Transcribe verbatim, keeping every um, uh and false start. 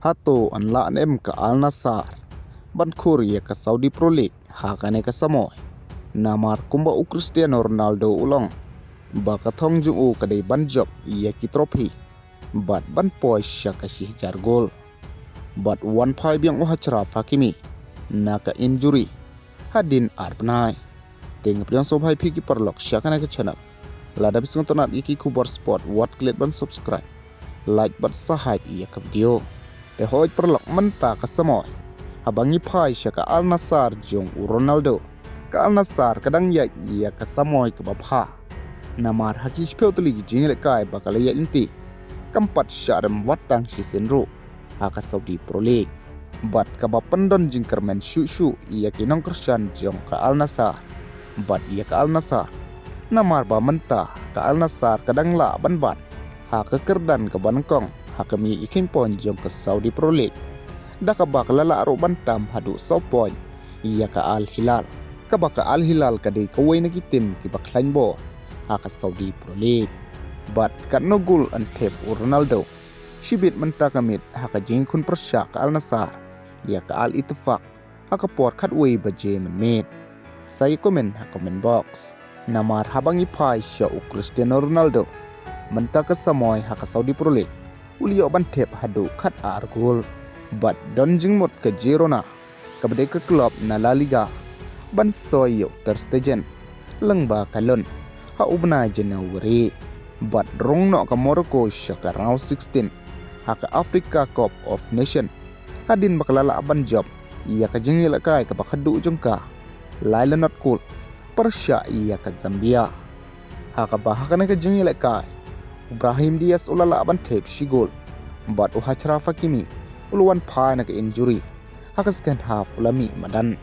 Hato yn lah ne em ka Al Nassr ban khur ïa ka Saudi Pro League ha kane ka samoi? Namar kumba u Cristiano Ronaldo u la ong ba ka thong jong u ka dei ban jop ïa ki trophy bad ban poi sha ka shi hajar gol. Bad u wan phai biang u Achraf Hakimi na ka injury hadien ar bnai. Te nga pdiang sngewbha ïa phi ki paralok sha kane ka channel. Lada phi sngewtynnat ïa ki khubor sport, wat klet ban subscribe, like bad share ïa ka video. Te hooid paralok, mynta ka samoi, haba ngi phai sha ka Al Nassr jong u Ronaldo, ka Al Nassr ka dang ïaid ïa ka samoi kaba bha. Namar ha ki shiphew tylli ki jingïalehkai ba ka la ïaid lynti, kam pat shah rem wat tang shisien ruh ha ka Saudi Pro League. Bad kaba pyndon jingkyrmen shuh shuh ïa ki nongkyrshan jong ka Al Nassr bad ïa ka Al Nassr. Namar ba mynta ka Al Nassr ka dang lah ban bat ha ka kyrdan kaba nyngkong ha ka miej ïa ki point jong ka Saudi Pro League, da kaba ka la lah ruh ban tam haduh saw point ïa ka Al Hilal, kaba ka Al Hilal ka dei kawei na ki tim kiba khlaiñ bor ha ka Saudi Pro League. Bad katno gol yn thep u Ronaldo? Shibit mynta ka miet ha ka jingïakhun pyrshah ka Al Nassr ïa ka Al Ettifaq ha ka por khatwei baje mynmiet. Sa ïa comment ha comment box. Namar haba ngi phai sha u Cristiano Ronaldo, mynta ka samoi ha ka Saudi Pro League u la ïoh ban thep haduh khatar gol. Bad don jingmut ka Girona, kaba dei ka club na La Liga, ban soi ïa u Ter Stegen lyngba ka loan ha u bnai January. Bad rung noh ka Morocco sha ka round sixteen ha ka Africa Cup of Nation, hadien ba ka la lah ban jop ïa ka jingïalehkai kaba khadduh jong ka lai la nod kul pyrshah ïa ka Zambia. Ha kaba ha kane ka jingïalehkai, u Brahim Diaz u la lah ban thep shi gol, bad u Achraf Hakimi u la wan phai na ka injury ha ka second half, u la mih madan.